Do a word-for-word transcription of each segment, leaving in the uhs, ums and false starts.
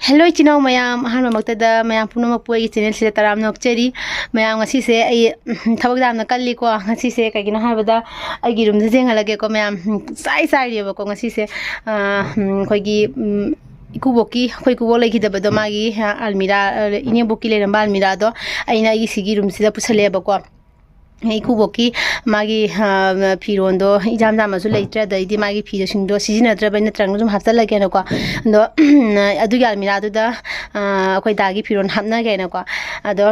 Hello ꯏꯆꯤꯟ ꯏꯅꯥꯎ ꯃꯌꯥꯝ, ꯑꯍꯥꯟꯕꯃꯛꯇꯗ ꯃꯌꯥꯝ ꯄꯨꯝꯅꯃꯛꯄꯨ ꯑꯩꯒꯤ ꯆꯦꯅꯦꯜꯁꯤꯗ ꯇꯔꯥꯝꯅ ꯑꯣꯛꯆꯔꯤ꯫ ꯃꯌꯥꯝ, ꯉꯁꯤꯁꯦ ꯑꯩ ꯊꯕꯛ ꯌꯥꯝꯅ ꯀꯜꯂꯤꯀꯣ꯫ ꯉꯁꯤꯁꯦ ꯀꯩꯒꯤꯅꯣ ꯍꯥꯏꯕꯗ ꯑꯩꯒꯤ ꯔꯨꯝꯁꯦ ꯌꯦꯡꯍꯜꯂꯒꯦꯀꯣ ꯃꯌꯥꯝ꯫ ꯆꯥꯏ ꯆꯥꯏꯔꯤꯑꯕꯀꯣ ꯉꯁꯤꯁꯦ꯫ ꯑꯩꯈꯣꯏꯒꯤ ꯏꯀꯨꯕꯣꯛꯀꯤ, ꯑꯩꯈꯣꯏ ꯏꯀꯨꯕꯣꯛ ꯂꯩꯈꯤꯗꯕꯗꯣ, ꯃꯥꯒꯤ ꯑꯜꯃꯤꯔꯥ, ꯏꯅꯦꯕꯣꯛꯀꯤ ꯂꯩꯔꯝꯕ ꯑꯜꯃꯤꯔꯥꯗꯣ ꯑꯩꯅ ꯑꯩꯒꯤ ꯁꯤꯒꯤ ꯔꯨꯝꯁꯤꯗ ꯄꯨꯁꯜꯂꯛꯑꯦꯕꯀꯣ꯫ ꯏꯀꯨꯕꯣꯛꯀꯤ ꯃꯥꯒꯤ ꯐꯤꯔꯣꯟꯗꯣ ꯏꯆꯥꯝ ꯆꯥꯝꯃꯁꯨ ꯂꯩꯇ꯭ꯔꯦ, ꯑꯗꯩꯗꯤ ꯃꯥꯒꯤ ꯐꯤꯗꯣꯁꯤꯡꯗꯣ ꯁꯤꯖꯤꯟꯅꯗ꯭ꯔꯕ ꯑꯩꯅ ꯇ꯭ꯔꯪꯗ ꯁꯨꯝ ꯍꯥꯞꯆꯜꯂꯒꯦꯅꯀꯣ꯫ ꯑꯗꯣ ꯑꯗꯨꯒꯤ ꯑꯜꯃꯤꯔꯥꯗꯨꯗ ꯑꯩꯈꯣꯏ ꯗꯥꯒꯤ ꯐꯤꯔꯣꯟ ꯍꯥꯞꯅꯒꯦꯅꯀꯣ꯫ ꯑꯗꯣ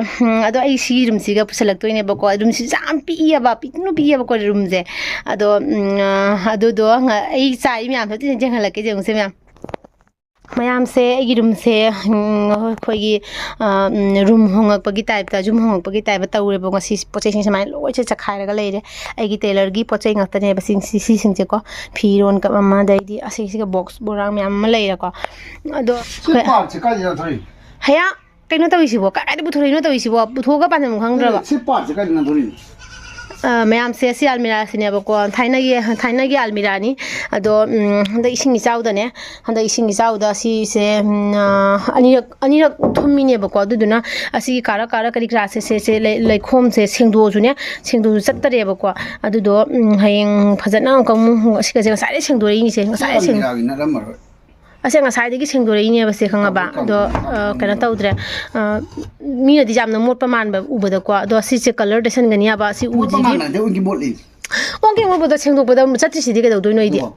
ꯑꯗꯣ ꯑꯩ ꯁꯤꯒꯤ ꯔꯨꯝꯁꯤꯒ ꯄꯨꯁꯜꯂꯛꯇꯣꯏꯅꯦꯕꯀꯣ꯫ ꯔꯨꯝꯁꯤꯁꯨ ꯌꯥꯝ ꯄꯤꯛꯏꯑꯕ, ꯄꯤꯛꯇ꯭ꯔꯨ ꯄꯤꯛꯏꯑꯕꯀꯣ ꯔꯨꯝꯁꯦ꯫ ꯑꯗꯣ ꯑꯗꯨꯗꯣ ꯑꯩ ꯆꯥꯏ ꯃꯌꯥꯝꯁꯨ ꯌꯦꯡꯍꯜꯂꯛꯀꯦ, ꯌꯦꯡꯉꯨꯁꯦ ꯃꯌꯥꯝ꯫ ꯃꯌꯥꯝꯁꯦ, ꯑꯩꯒꯤ ꯔꯨꯝꯁꯦ, ꯎꯝ, ꯑꯩꯈꯣꯏꯒꯤ, ꯑ, ꯎꯝ, ꯔꯨꯝ ꯍꯣꯡꯉꯛꯄꯒꯤ ꯇꯥꯏꯞꯇ, ꯌꯨꯝ ꯍꯣꯡꯉꯛꯄꯒꯤ ꯇꯥꯏꯞꯇ ꯇꯧꯔꯦꯕ꯫ ꯉꯁꯤ ꯄꯣꯠ ꯆꯩꯁꯤꯡꯁꯦ ꯁꯨꯃꯥꯏꯅ ꯂꯣꯏꯁꯦ ꯆꯈꯥꯏꯔꯒ ꯂꯩꯔꯦ꯫ ꯑꯩꯒꯤ ꯇꯦꯂꯔꯒꯤ ꯄꯣꯠ ꯆꯩ ꯉꯥꯛꯇꯅꯦꯕ ꯁꯤ-, ꯁꯤ-, ꯁꯤꯁꯤꯡꯁꯦꯀꯣ꯫ ꯐꯤꯔꯣꯟ ꯀꯞ ꯑꯃ, ꯑꯗꯩꯗꯤ ꯑꯁꯤꯁꯤꯒ ꯕꯣꯛꯁ ꯕꯣꯔꯥ ꯃꯌꯥꯝ ꯑꯃ ꯂꯩꯔꯦꯀꯣ꯫ ꯑꯗꯣ ꯁꯤ ꯑꯩꯈꯣꯏ ꯄꯥꯔꯠꯁꯦ ꯀꯥꯏꯗ ꯌꯥꯎꯊꯣꯛꯏ? ꯍꯌꯥ, ꯀꯩꯅꯣ ꯇꯧꯔꯤꯁꯤꯕꯣ? ꯀꯥꯏ-, ꯀꯥꯏꯗꯕꯨ ꯊꯣꯔꯛꯏꯅꯣ ꯇꯧꯔꯤꯁꯤꯕꯣ? ꯄꯨꯊꯣꯛꯑꯒ ꯄꯥꯟꯐꯝ ꯈꯪꯗ꯭ꯔꯕ? ꯁꯤ ꯄꯥꯔꯠꯁꯦ ꯀꯥꯏꯗ ꯅꯥꯟꯊꯣꯔꯛꯏꯅꯣ? ꯑ, ꯃꯌꯥꯝꯁꯦ ꯁꯤ ꯑꯜꯃꯤꯔꯥꯁꯤꯅꯦꯕꯀꯣ, ꯊꯥꯏꯅꯒꯤ, ꯊꯥꯏꯅꯒꯤ ꯑꯜꯃꯤꯔꯥꯅꯤ꯫ ꯑꯗꯣ, ꯎꯝ, ꯍꯟꯗꯛ ꯏꯁꯤꯡ ꯏꯆꯥꯎꯗꯅꯦ, ꯍꯟꯗꯛ ꯏꯁꯤꯡ ꯏꯆꯥꯎꯗ ꯁꯤꯁꯦ, ꯎꯝ, ꯑ, ꯑꯅꯤꯔꯛ, ꯑꯅꯤꯔꯛ ꯊꯨꯝꯃꯤꯅꯦꯕꯀꯣ꯫ ꯑꯗꯨꯗꯨꯅ ꯑꯁꯤꯒꯤ ꯀꯥꯔꯛ ꯀꯥꯔꯛ ꯀꯔꯤ ꯀꯔꯥꯁꯦ, ꯁꯦ, ꯁꯦ, ꯂꯩ-, ꯂꯩꯈꯣꯝꯁꯦ ꯁꯦꯡꯗꯣꯛꯑꯁꯨꯅꯦ, ꯁꯦꯡꯗꯣꯛꯑꯁꯨ ꯆꯠꯇꯔꯦꯕꯀꯣ꯫ ꯑꯗꯨꯗꯣ, ꯎꯝ, ꯍꯌꯦꯡ ꯐꯖꯅ ꯑꯃꯨꯛꯀ ꯑꯃꯨꯛ, ꯑꯁꯤꯒꯁꯦ ꯉꯁꯥꯏꯗꯩ ꯁꯦꯡꯗꯣꯔꯛꯏꯅꯤꯁꯦ, ꯁꯤ ꯉꯁꯥꯏꯗꯩ ꯁꯦꯡ-, ꯑꯜꯃꯤꯔꯥꯒꯤ ꯅꯠꯂꯝꯃꯔꯣꯏ꯫ ꯑꯁꯦ ꯉꯁꯥꯏꯗꯒꯤ ꯁꯦꯡꯗꯣꯔꯛꯏꯅꯦꯕ ꯁꯦ, ꯈꯪꯉꯕ? ꯀꯥꯡꯕꯨ ꯑꯗꯣ, ꯀꯥꯡꯕꯨ ꯑ, ꯀꯩꯅꯣ ꯇꯧꯗ꯭ꯔꯦ꯫ ꯑ, ꯃꯤꯅꯗꯤ ꯌꯥꯝꯅ ꯃꯣꯠꯄ ꯃꯥꯟꯕ ꯎꯕꯗꯀꯣ꯫ ꯑꯗꯣ ꯁꯤꯁꯦ ꯀꯂꯔ ꯇꯩꯁꯟꯒꯅꯤ ꯍꯥꯏꯕ꯫ ꯁꯤ ꯃꯣꯠꯄ ꯎꯁꯤꯗꯤ ꯃꯥꯟꯅꯗꯦ, ꯎꯒꯤ ꯃꯣꯠꯂꯤ꯫ ꯑꯣꯟꯈꯩ ꯃꯣꯠꯄꯗꯣ ꯁꯦꯡꯗꯣꯛꯄꯗ ꯆꯠꯇ꯭ꯔꯤꯁꯤꯗꯤ ꯀꯩꯗꯧꯗꯣꯏꯅꯣ ꯑꯩꯗꯤ? ꯑꯣ꯫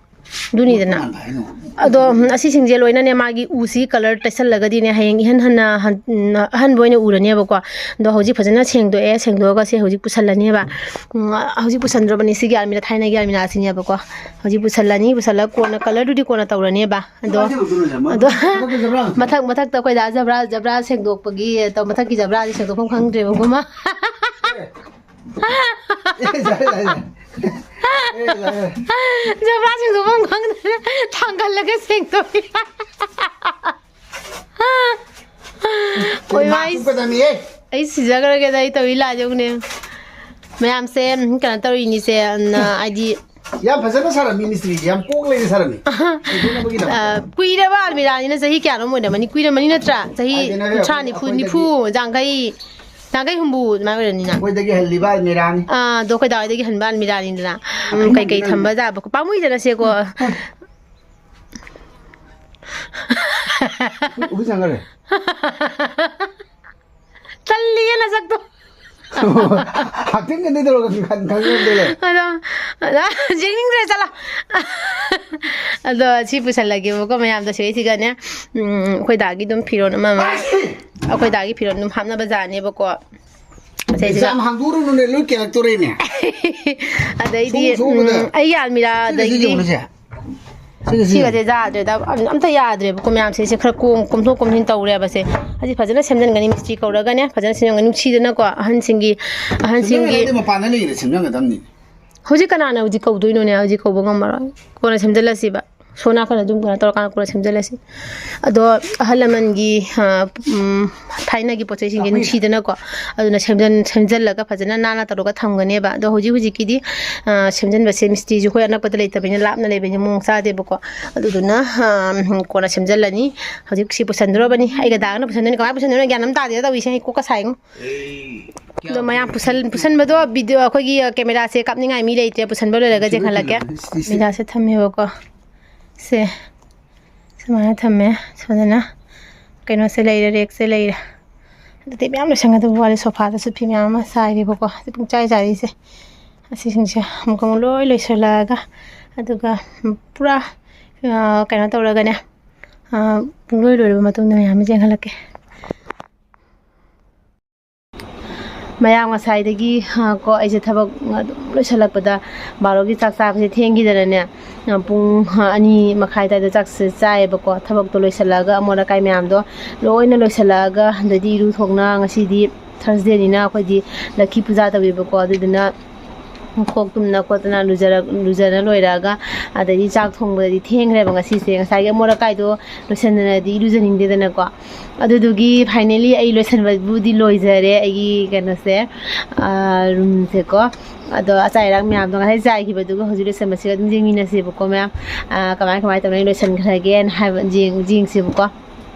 ꯑꯗꯨꯅꯤꯗꯅ꯫ ꯃꯣꯠꯄ ꯃꯥꯟꯕ ꯍꯥꯏꯅꯣ꯫ ꯑꯗꯣ, ꯎꯝ, ꯑꯁꯤꯁꯤꯡꯁꯦ ꯂꯣꯏꯅꯅꯦ ꯃꯥꯒꯤ ꯎꯁꯤ ꯀꯂꯔ ꯇꯩꯁꯜꯂꯒꯗꯤꯅꯦ ꯍꯌꯦꯡ ꯏꯍꯟ ꯍꯟꯅ ꯍꯟ-, ꯎꯝ, ꯑꯍꯟꯕ ꯑꯣꯏꯅ ꯎꯔꯅꯦꯕꯀꯣ꯫ ꯑꯗꯣ ꯍꯧꯖꯤꯛ ꯐꯖꯅ ꯁꯦꯡꯗꯣꯛꯑꯦ, ꯁꯦꯡꯗꯣꯛꯑꯒ ꯁꯦ ꯍꯧꯖꯤꯛ ꯄꯨꯁꯜꯂꯅꯦꯕ꯫ ꯎꯝ, ꯍꯧꯖꯤꯛ ꯄꯨꯁꯟꯗ꯭ꯔꯕꯅꯤ ꯁꯤꯒꯤ ꯑꯜꯃꯤꯔꯥ, ꯊꯥꯏꯅꯒꯤ ꯑꯜꯃꯤꯔꯥꯁꯤꯅꯦꯕꯀꯣ꯫ ꯍꯧꯖꯤꯛ ꯄꯨꯁꯜꯂꯅꯤ, ꯄꯨꯁꯜꯂꯒ ꯀꯣꯟꯅ ꯀꯂꯔꯗꯨꯗꯤ ꯀꯣꯟꯅ ꯇꯧꯔꯅꯦꯕ꯫ ꯑꯗꯣ, ꯀꯃꯥꯏꯅ ꯇꯧꯗꯣꯏꯅꯣ, ꯖꯕ꯭ꯔꯥ? ꯑꯗꯣ, ꯍꯟꯗꯛꯀꯤ ꯖꯕ꯭ꯔꯥ? ꯃꯊꯛ, ꯃꯊꯛꯇ ꯑꯩꯈꯣꯏꯗ ꯖꯕ꯭ꯔꯥ, ꯖꯕ꯭ꯔꯥ ꯁꯦꯡꯗꯣꯛꯄꯒꯤ, ꯇꯧ-, ꯃꯊꯛꯀꯤ ꯖꯕ꯭ꯔꯥꯗꯤ ꯁꯦꯡꯗꯣꯛꯐꯝ ꯈꯪꯗ꯭ꯔꯦꯕꯀꯣ, ꯃꯥ꯫ ꯑꯦ, ꯌꯥꯔꯦ, ꯌꯥꯔꯦ, ꯌꯥꯔꯦ꯫ ꯑꯦ, ꯌꯥꯔꯦ, ꯌꯥꯔꯦ꯫ ꯖꯕ꯭ꯔꯥ ꯁꯦꯡꯗꯣꯛꯐꯝ ꯈꯪꯗ꯭ꯔꯦ, ꯊꯥꯡꯒꯠꯂꯒ ꯁꯦꯡꯗꯣꯛꯏ꯫ ꯑꯣꯏ, ꯃꯥ, ꯑꯩ, ꯃꯥ ꯐꯨꯒꯗꯕꯅꯤꯍꯦ꯫ ꯑꯩ ꯁꯤꯖꯈ꯭ꯔꯒꯦꯗ, ꯑꯩ ꯇꯧꯔꯤ ꯂꯥꯖꯧꯅꯦ꯫ ꯃꯌꯥꯝꯁꯦ, ꯎꯝ, ꯀꯩꯅꯣ ꯇꯧꯔꯤꯅꯤꯁꯦ, ꯎꯝ, ꯍꯥꯏꯗꯤ, ꯌꯥꯝ ꯐꯖꯅ ꯁꯥꯔꯝꯃꯤ, ꯃꯤꯁꯇ꯭ꯔꯤꯁꯦ ꯌꯥꯝ ꯀꯣꯛ ꯂꯩꯅ ꯁꯥꯔꯝꯃꯤ꯫ ꯁꯦꯡꯗꯣꯛꯅꯕꯒꯤꯗꯃꯛꯇ꯫ ꯑ, ꯀꯨꯏꯔꯕ ꯑꯜꯃꯤꯔꯥꯅꯤꯅ ꯆꯍꯤ ꯀꯌꯥꯅꯣꯝ ꯑꯣꯏꯔꯝꯃꯅꯤ, ꯀꯨꯏꯔꯝꯃꯅꯤ ꯅꯠꯇ꯭ꯔꯥ? ꯆꯍꯤ ꯍꯥꯏꯗꯤ ꯅꯣꯏ ꯀꯨꯟꯊ꯭ꯔꯥ, ꯅꯤꯐꯨ, ꯑꯩꯈꯣꯏꯗꯒꯤ ꯅꯤꯐꯨ, ꯌꯥꯡꯈꯩ, ꯌꯥꯡꯈꯩ ꯍꯨꯝꯐꯨ ꯑꯗꯨꯃꯥꯏꯅ ꯑꯣꯏꯔꯝꯅꯤꯅ꯫ ꯑꯩꯈꯣꯏꯗꯒꯤ ꯍꯜꯂꯤꯕ ꯑꯜꯃꯤꯔꯥꯅꯤ꯫ ꯑꯥ, ꯑꯗꯣ ꯑꯩꯈꯣꯏ ꯗꯥ ꯍꯣꯏꯗꯒꯤ ꯍꯟꯕ ꯑꯜꯃꯤꯔꯥꯅꯤꯗꯅ꯫ ꯎꯝ, ꯀꯩꯀꯩ ꯊꯝꯕ ꯌꯥꯕ ꯄꯥꯝꯃꯨꯏꯗꯅ ꯁꯦꯀꯣ꯫ ꯎꯕꯤ ꯆꯪꯈ꯭ꯔꯦ꯫ ꯇꯜꯂꯤꯌꯦ ꯅꯁꯛꯇꯣ꯫ ꯍꯥꯛꯇꯤꯡꯒꯅꯤ ꯇꯧꯔꯒ ꯈꯟ-, ꯈꯟ-, ꯈꯟ-, ꯈꯟ-, ꯑꯗꯣ, ꯑꯗꯣ, ꯌꯦꯡꯅꯤꯡꯗ꯭ꯔꯦ, ꯆꯠꯂꯣ꯫ ꯑꯗꯣ ꯁꯤ ꯄꯨꯁꯜꯂꯒꯦꯕꯀꯣ ꯃꯌꯥꯝꯗꯣ ꯁꯤꯗꯩꯁꯤꯒꯅꯦ, ꯎꯝ, ꯑꯩꯈꯣꯏ ꯗꯥꯒꯤ ꯑꯗꯨꯝ ꯐꯤꯔꯣꯟ ꯑꯃ ꯑꯃ, ꯑꯩꯈꯣꯏ ꯗꯥꯒꯤ ꯐꯤꯔꯣꯟ ꯑꯗꯨꯝ ꯍꯥꯞꯅꯕ ꯖꯥꯠꯅꯦꯕꯀꯣ꯫ ꯁꯤꯗꯩꯁꯤꯗ ꯑꯦꯛꯖꯥꯝ ꯍꯥꯡꯗꯣꯛꯎꯔꯨꯅꯨꯅꯦ, ꯂꯣꯏ ꯀꯦꯜꯂꯛꯇꯣꯔꯦꯅꯦ꯫ ꯑꯗꯩꯗꯤ, ꯁꯣꯝ-, ꯁꯣꯝꯗꯅꯦ꯫ ꯎꯝ, ꯑꯩꯒꯤ ꯑꯜꯃꯤꯔꯥ, ꯁꯤꯒ ꯁꯤ ꯑꯗꯩꯗꯤ ꯌꯦꯡꯉꯨꯅꯦ, ꯁꯦ꯫ ꯁꯤꯒ ꯁꯤ ꯁꯤꯒꯁꯦ ꯌꯥꯗ꯭ꯔꯦꯗ, ꯑꯝ-, ꯑꯝꯇ ꯌꯥꯗ꯭ꯔꯦꯕꯀꯣ ꯃꯌꯥꯝꯁꯦ꯫ ꯁꯤ ꯈꯔ ꯀꯣꯝ-, ꯀꯣꯝꯊꯣꯛ ꯀꯣꯝꯁꯤꯟ ꯇꯧꯔꯦꯕꯁꯦ꯫ ꯑꯁꯤ ꯐꯖꯅ ꯁꯦꯝꯖꯤꯟꯒꯅꯤ, ꯃꯤꯁꯇ꯭ꯔꯤ ꯀꯧꯔꯒꯅꯦ, ꯐꯖꯅ ꯁꯦꯝꯖꯤꯟꯒꯅꯤ꯫ ꯅꯨꯡꯁꯤꯗꯅꯀꯣ ꯑꯍꯟꯁꯤꯡꯒꯤ, ꯑꯍꯟꯁꯤꯡꯒꯤ ꯁꯦꯝꯖꯤꯟꯒꯗꯕꯅꯤ, ꯃꯄꯥꯟꯗ ꯂꯩꯔꯦ, ꯁꯦꯝꯖꯤꯟꯒꯗꯕꯅꯤ꯫ ꯍꯧꯖꯤꯛ ꯀꯅꯥꯅ ꯍꯧꯖꯤꯛ ꯀꯧꯗꯣꯏꯅꯣꯅꯦ? ꯍꯧꯖꯤꯛ ꯀꯧꯕ ꯉꯝꯃꯔꯣꯏ, ꯀꯣꯟꯅ ꯁꯦꯝꯖꯤꯜꯂꯁꯤꯕ꯫ ꯁꯣꯝ ꯅꯥꯀꯟꯗ ꯑꯗꯨꯝ ꯀꯩꯅꯣ ꯇꯧꯔꯀꯥꯟꯗ ꯀꯣꯟꯅ ꯁꯦꯝꯖꯤꯜꯂꯁꯤ꯫ ꯑꯗꯣ ꯑꯍꯜ ꯂꯃꯟꯒꯤ, ꯑ, ꯎꯝ, ꯊꯥꯏꯅꯒꯤ ꯄꯣꯠ ꯆꯩꯁꯤꯡꯁꯦ ꯅꯨꯡꯁꯤꯗꯅꯀꯣ, ꯑꯗꯨꯅ ꯁꯦꯝꯖꯟ-, ꯁꯦꯝꯖꯜꯂꯒ ꯐꯖꯅ ꯅꯥꯟꯅ ꯇꯧꯔꯒ ꯊꯝꯒꯅꯦꯕ꯫ ꯑꯗꯣ ꯍꯧꯖꯤꯛ ꯍꯧꯖꯤꯛꯀꯤꯗꯤ, ꯑ, ꯁꯦꯝꯖꯟꯕꯁꯦ ꯃꯤꯁꯇ꯭ꯔꯤꯁꯨ ꯑꯩꯈꯣꯏ ꯑꯅꯛꯄꯗ ꯂꯩꯇꯕꯅꯤꯅ, ꯂꯥꯞꯅ ꯂꯩꯕꯅꯤꯅ ꯃꯑꯣꯡ ꯆꯥꯗꯦꯕꯀꯣ꯫ ꯑꯗꯨꯗꯨꯅ, ꯑ, ꯀꯣꯟꯅ ꯁꯦꯝꯖꯜꯂꯅꯤ꯫ ꯍꯧꯖꯤꯛ ꯁꯤ ꯄꯨꯁꯟꯗꯣꯔꯕꯅꯤ꯫ ꯑꯩꯒ ꯗꯥꯒꯅ ꯄꯨꯁꯟꯗꯣꯏꯅꯤ꯫ ꯀꯃꯥꯏꯅ ꯄꯨꯁꯟꯗꯣꯏꯅꯣ ꯒ꯭ꯌꯥꯟ ꯑꯃ ꯇꯥꯗꯦꯗ ꯇꯧꯔꯤꯁꯦ꯫ ꯑꯩ ꯀꯣꯛꯀ ꯁꯥꯏꯉꯣ꯫ ꯑꯗꯣ ꯃꯌꯥꯝ ꯄꯨꯁꯟ-, ꯄꯨꯁꯟꯕꯗꯣ ꯚꯤꯗꯤꯑꯣ ꯑꯩꯈꯣꯏꯒꯤ ꯀꯦꯃꯦꯔꯥꯁꯦ ꯀꯥꯞꯅꯤꯡꯉꯥꯏ ꯃꯤ ꯂꯩꯇ꯭ꯔꯦ꯫ ꯄꯨꯁꯟꯕ ꯂꯣꯏꯔꯒ ꯆꯦꯟꯈꯠꯂꯛꯀꯦ꯫ ꯀꯦꯃꯦꯔꯥꯁꯦ ꯊꯝꯃꯦꯕꯀꯣ꯫ ꯁꯦ꯫ ꯁꯨꯃꯥꯏꯅ ꯊꯝꯃꯦ꯫ ꯁꯣꯝꯗꯅ ꯀꯩꯅꯣꯁꯦ ꯂꯩꯔꯦ, ꯔꯦꯛꯁꯦ ꯂꯩꯔꯦ꯫ ꯑꯗꯨꯗꯤ ꯃꯌꯥꯝ ꯂꯣꯏꯁꯟꯒꯗꯕ ꯋꯥꯠꯂꯤ꯫ ꯁꯣꯐꯥꯗꯁꯨ ꯐꯤ ꯃꯌꯥꯝ ꯑꯃ ꯆꯥꯏꯔꯦꯕꯀꯣ꯫ ꯑꯁꯤ ꯄꯨꯡꯆꯥꯏ ꯆꯥꯏꯔꯤꯁꯦ꯫ ꯑꯁꯤꯁꯤꯡꯁꯦ ꯑꯃꯨꯛꯀ ꯑꯃꯨꯛ ꯂꯣꯏ ꯂꯣꯏꯁꯤꯜꯂꯛꯑꯒ, ꯑꯗꯨꯒ ꯄꯨꯔꯥ, ꯑ, ꯀꯩꯅꯣ ꯇꯧꯔꯒꯅꯦ, ꯑ, ꯄꯨꯡꯂꯣꯏ ꯂꯣꯏꯔꯕ ꯃꯇꯨꯡꯗ ꯃꯌꯥꯝ ꯑꯃ ꯌꯦꯡꯍꯜꯂꯛꯀꯦ꯫ ꯃꯌꯥꯝ ꯉꯁꯥꯏꯗꯒꯤ, ꯑ, ꯀꯣ ꯑꯩꯁꯦ ꯊꯕꯛ ꯑꯗꯨꯝ ꯂꯣꯏꯁꯤꯜꯂꯛꯄꯗ ꯕꯥꯔꯣꯒꯤ ꯆꯥꯛ ꯆꯥꯕꯁꯦ ꯊꯦꯡꯈꯤꯗꯅꯅꯦ, ꯑ, ꯄꯨꯡ, ꯑ, ꯑꯅꯤ ꯃꯈꯥꯏ ꯑꯗꯨꯋꯥꯏꯗ ꯆꯥꯛꯁꯦ ꯆꯥꯏꯌꯦꯕꯀꯣ꯫ ꯊꯕꯛꯇꯣ ꯂꯣꯏꯁꯤꯜꯂꯛꯑꯒ ꯑꯃꯣꯠ ꯑꯀꯥꯏ ꯃꯌꯥꯝꯗꯣ ꯂꯣꯏꯅ ꯂꯣꯏꯁꯤꯜꯂꯛꯑꯒ, ꯑꯗꯩꯗꯤ ꯏꯔꯨ ꯊꯣꯛꯅ ꯉꯁꯤꯗꯤ ꯊꯔꯁꯗꯦꯅꯤꯅ ꯑꯩꯈꯣꯏꯗꯤ ꯂꯛꯈꯤ ꯄꯨꯖꯥ ꯇꯧꯋꯦꯕꯀꯣ꯫ ꯑꯗꯨꯗꯨꯅ ꯈꯣꯛ ꯇꯨꯝꯅ ꯈꯣꯠꯇꯅ ꯂꯨꯖꯔꯛ-, ꯂꯨꯖꯅ ꯂꯣꯏꯔꯛꯑꯒ, ꯑꯗꯩꯗꯤ ꯆꯥꯛ ꯊꯣꯡꯕꯗꯗꯤ ꯊꯦꯡꯈ꯭ꯔꯦꯕ ꯉꯁꯤꯁꯦ꯫ ꯉꯁꯥꯏꯒꯤ ꯑꯃꯣꯠ ꯑꯀꯥꯏꯗꯣ ꯂꯣꯏꯁꯟꯗꯅꯗꯤ ꯏꯔꯨꯖꯅꯤꯡꯗꯦꯗꯅꯀꯣ꯫ ꯑꯗꯨꯗꯨꯒꯤ finally ꯑꯩ ꯂꯣꯏꯁꯟꯕꯕꯨꯗꯤ ꯂꯣꯏꯖꯔꯦ, ꯑꯩꯒꯤ ꯀꯩꯅꯣꯁꯦ, ꯑꯥ, roomꯁꯦꯀꯣ꯫ ꯑꯗꯣ ꯑꯆꯥꯏ ꯑꯔꯥꯛ ꯃꯌꯥꯝꯗꯣ ꯉꯁꯥꯏ ꯆꯥꯏꯈꯤꯕꯗꯨꯒ ꯍꯧꯖꯤꯛ ꯂꯣꯏꯁꯟꯕꯁꯤꯒ ꯑꯗꯨꯝ ꯌꯦꯡꯃꯤꯟꯅꯁꯦꯕꯀꯣ ꯃꯌꯥꯝ꯫ ꯑꯥ, ꯀꯃꯥꯏ ꯀꯃꯥꯏꯅ ꯇꯧꯅ ꯂꯣꯏꯁꯟꯈ꯭ꯔꯒꯦꯅ ꯍꯥꯏꯕ ꯌꯦꯡ-, ꯌꯦꯡꯁꯦꯕꯀꯣ꯫